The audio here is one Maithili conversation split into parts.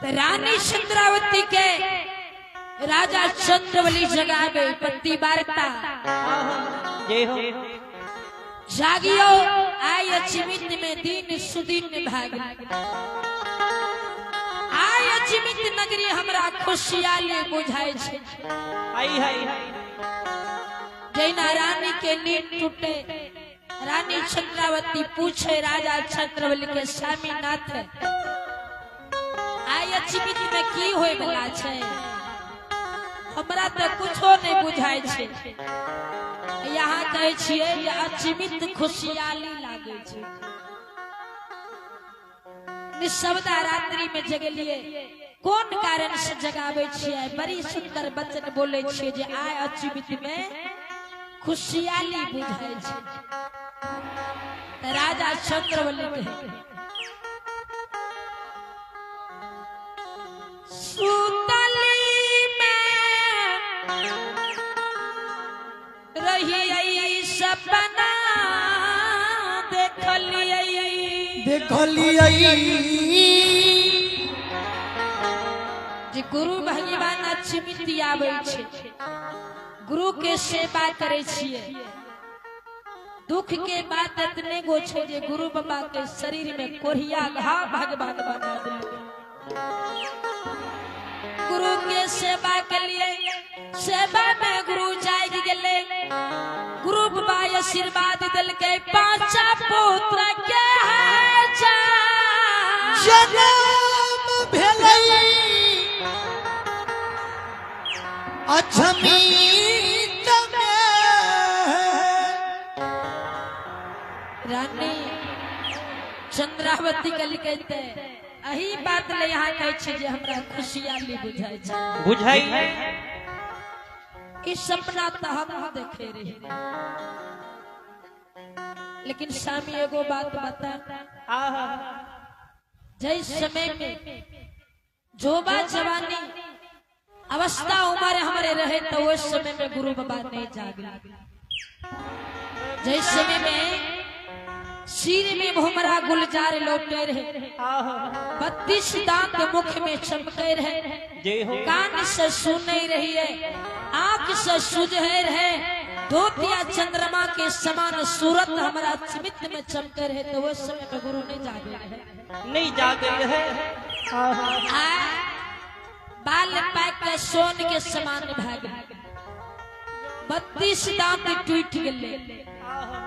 रानी चंद्रावती के राजा चंद्रवली जगावे पति वार्ता जय हो। जागियो आय अचिमित में दिन सुदिन भाग आय अचिमित नगरी हमरा खुशियाली बुझाय छे। आई हाय। जैना रानी के नींद टूटे, रानी चंद्रावती पूछे राजा चंद्रवली के स्वामीनाथ आय अचिमित में की होय वाला छे, हमरा तो कुछो नहीं बुझाय छे। यहाँ कहे छियै जे अचिमित खुशियाली लागे छे। निशब्दा रात्रि में जगलिए, कोन कारण से जगावे छियै? बड़ी सुंदर वचन बोले छियै जे आय अचिमित में खुशियाली बुझाय छे। राजा चंद्रवली कहे सुतली में रही सपना देखलियै देखलियै जे गुरु भगवान अचिमित आबै छे, गुरु के सेवा करे छियै। दुख के बात इतने गो छे जे गुरु बाबा के शरीर में कोढ़िया घाव भगवान बना देलकै। गुरु के सेवा के लिए सेवा में गुरु जाग गेले, गुरु बाबा आशीर्वाद दिलके पांचा पुत्र के जन्म भेलै अछमीत में। रानी चंद्रावती के लिखते अही बात ले यहाँ कहै छै जे हमरा खुशियाली बुझाय छै। बुझाई ई सपना तो हम देखे रही, लेकिन स्वामी एगो बात बता, जै समय में जोबा जवानी अवस्था उम्र हमारे रहे तो उस समय में गुरु बाबा नहीं जागे। जै समय में सिर में भोमरा गुलजार लौटे रहे, 32 दांत मुख में चमके रहे, कान से सुने रही है, आंख से सुझे रहे, धोतिया चंद्रमा के समान सूरत हमारा चिमित में चमके रहे, तो उस समय में गुरु नहीं जागे रहे, नहीं जागे रहे। बाल पैक के सोन के समान भाग, 32 दांत टूट गए,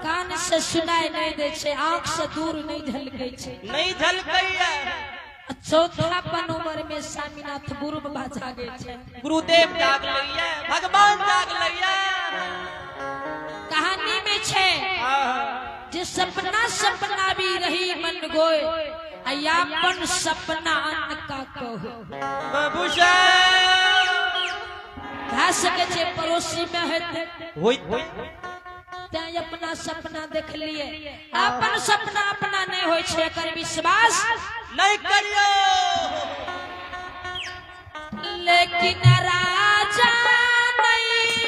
कान से सुनाई नहीं दे छे, आंख से दूर नहीं झलकै छे, नहीं झलकै। चौथापन उम्र में स्वामीनाथ गुरु बाबा जागे छे, गुरुदेव जाग लइया, भगवान जाग लइया। कहानी में छे जे सपना सपना भी रही मन गोए, अयापन सपना अन्न का कहो। बाबूशा भा सके छे पड़ोसी में हेतै होइत तैं अपना सपना देख लिए, अपन सपना अपना नहीं होय छे, एकर विश्वास नहीं करियो। लेकिन राजा नहीं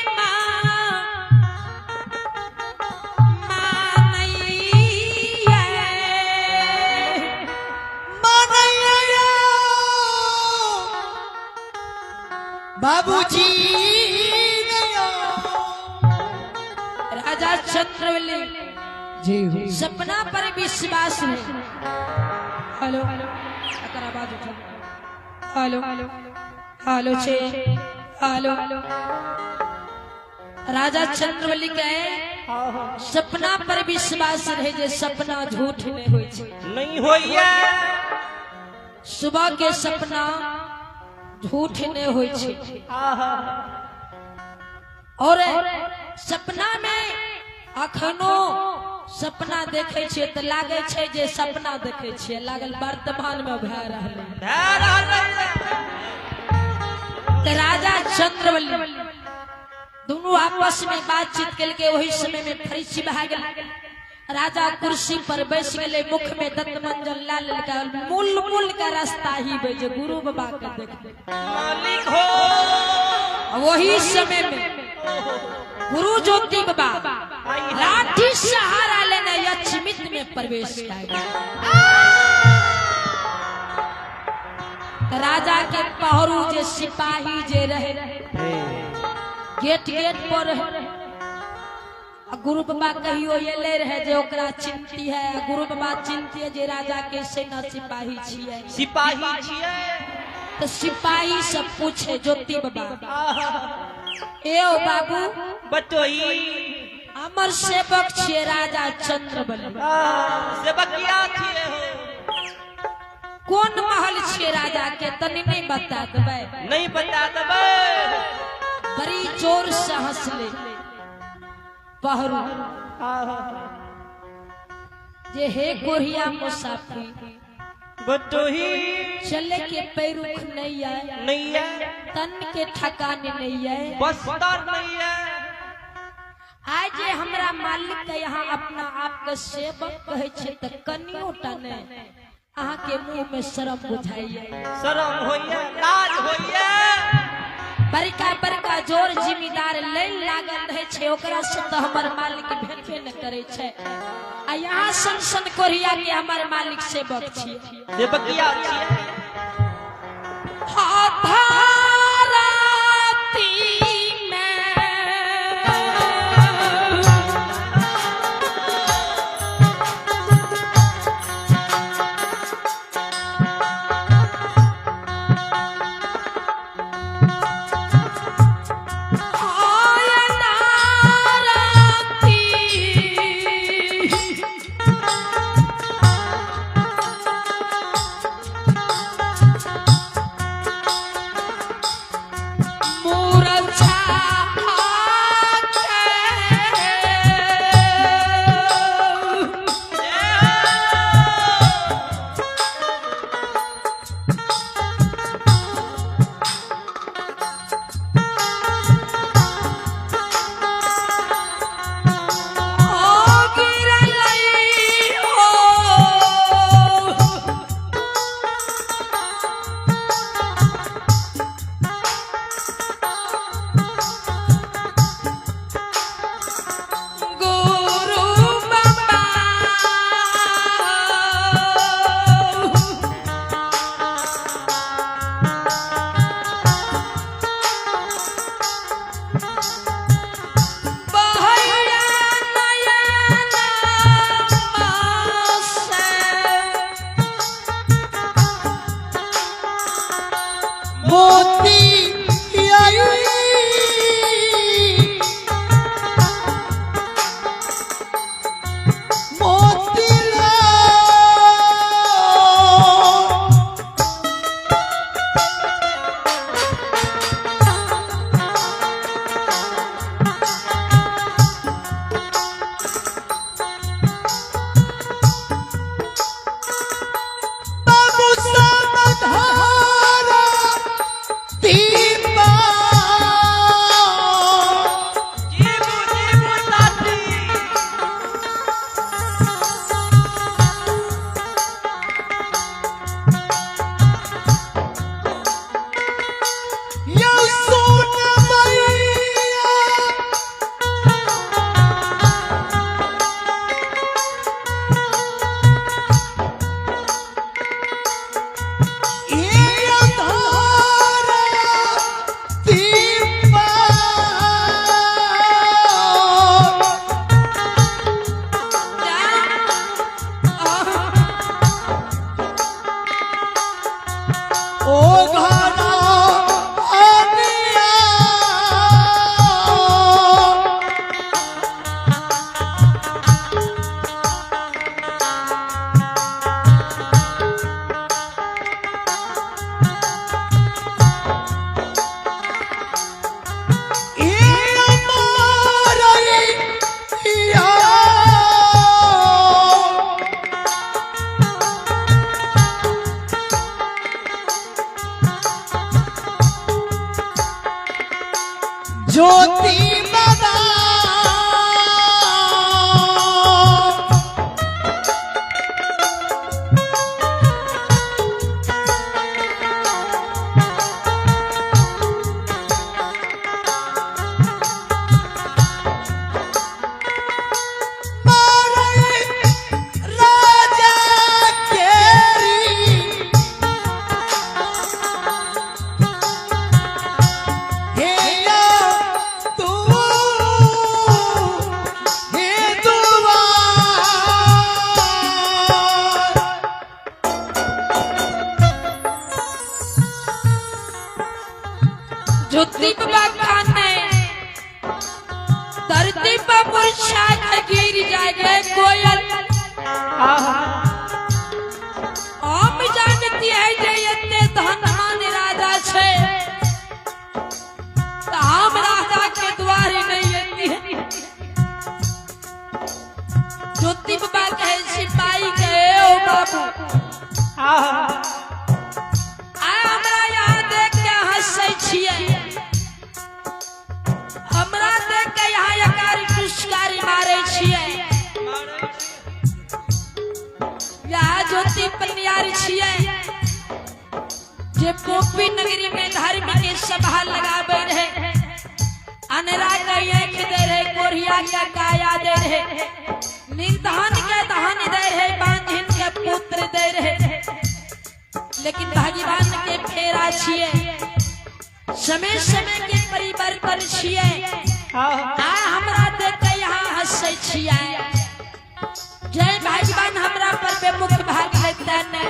मानैया मानैया बाबूजी। राजा चंद्रवली जी हो सपना पर विश्वास है। हेलो अकर आवाज उठा, हेलो हेलो छे हेलो। राजा चंद्रवली के सपना पर विश्वास रहे जे सपना झूठ नहीं होय छे, नहीं होइया। सुबह के सपना झूठ नहीं होय छे। और सपना में अखनो सपना देखै छियै तऽ लागै छै जे सपना देखै छियै, लागल वर्तमान में भए रहल। भए रहल। तऽ राजा चंद्रबली दोनों आपस में बातचीत केलकै। ओहि समय में फरीसी भए गेल। राजा कुर्सी पर बैस गेलै, मुख में दत्त मंजन ला लेलकै, मूल मूल के रास्ता ही बे जे गुरु बाबा के देख। मालिक हो। वही समय में गुरु ज्योति बाबा लाठी सहारा लेने यक्षमित में प्रवेश कर गए। राजा के पहरू जे सिपाही जे रहे, गेट गेट पर रहे। आ गुरु बाबा कहियो एले रहे जे ओकरा चिंती है, आ गुरु बाबा चिंती है जे राजा के सेना सिपाही छियै। सिपाही छियै। तो सिपाही सब पूछे ज्योति बाबा, ए ओ बाबू, बटोही, हमर सेवक छियै राजा चंद्रबली। सेवकिया छियै हो। कोन महल छियै राजा के, तनी नहीं बता देबै? नहीं बता देबै। बड़ी जोर से हंसले पहरू जे हे कोहिया मुसाफिर, बटोही, चले के पैरुख नहीं आए, नहीं है, तन के ठकान नहीं है, बस्तर नहीं है। आज जे हमरा मालिक के यहाँ अपना आप के सेवक कहै छै तऽ कनियो टा नहि अहाँ के मुंह में शरम बुझाइए? शरम होइए, लाज होइए। बड़का बड़का जोर जिम्मेदार लाइन लागल रहे छै, ओकरा से तऽ हमर मालिक भेटबे न करै छै, आ यहाँ सन सन कोरिया के हमर मालिक सेवक छियै। सेवकिया छियै। राती में राती। गोपी नगरी में धर्म के सभा लगावे रहे, अनरा के आँख दे रहे, कोरिया के काया दे रहे, निर्धन के धन दे रहे, बांझिन के पुत्र दे रहे। लेकिन भगवान के फेरा छिए, समय समय के परिवर्तन छिए। आ हमरा देख के यहाँ हंसै छिए, जय भगवान हमरा पर बेमुख भाग लेते ने,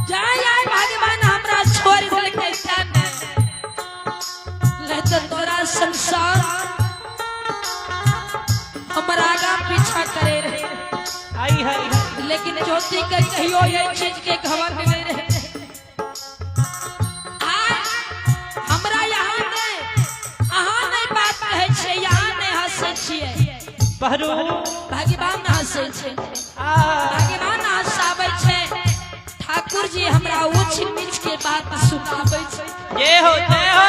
जय आय भगवान हमरा छोड़ देलकै ने, ले तो तोरा संसार हमरा आगा पीछा करे रहे। आई है। लेकिन ज्योति के कहियो ये चीज के घमंड नहीं रहे। आय हमरा यहाँ नहीं, अहाँ नहीं बात कहै छियै, यहाँ नहीं हंसै छियै। बहरू। भगवान हंसै छै, आ भगवान हंसाबै छै। ठाकुर जी हमरा ऊंच नीच के बात सुनाबै छै। जय हो, जय हो।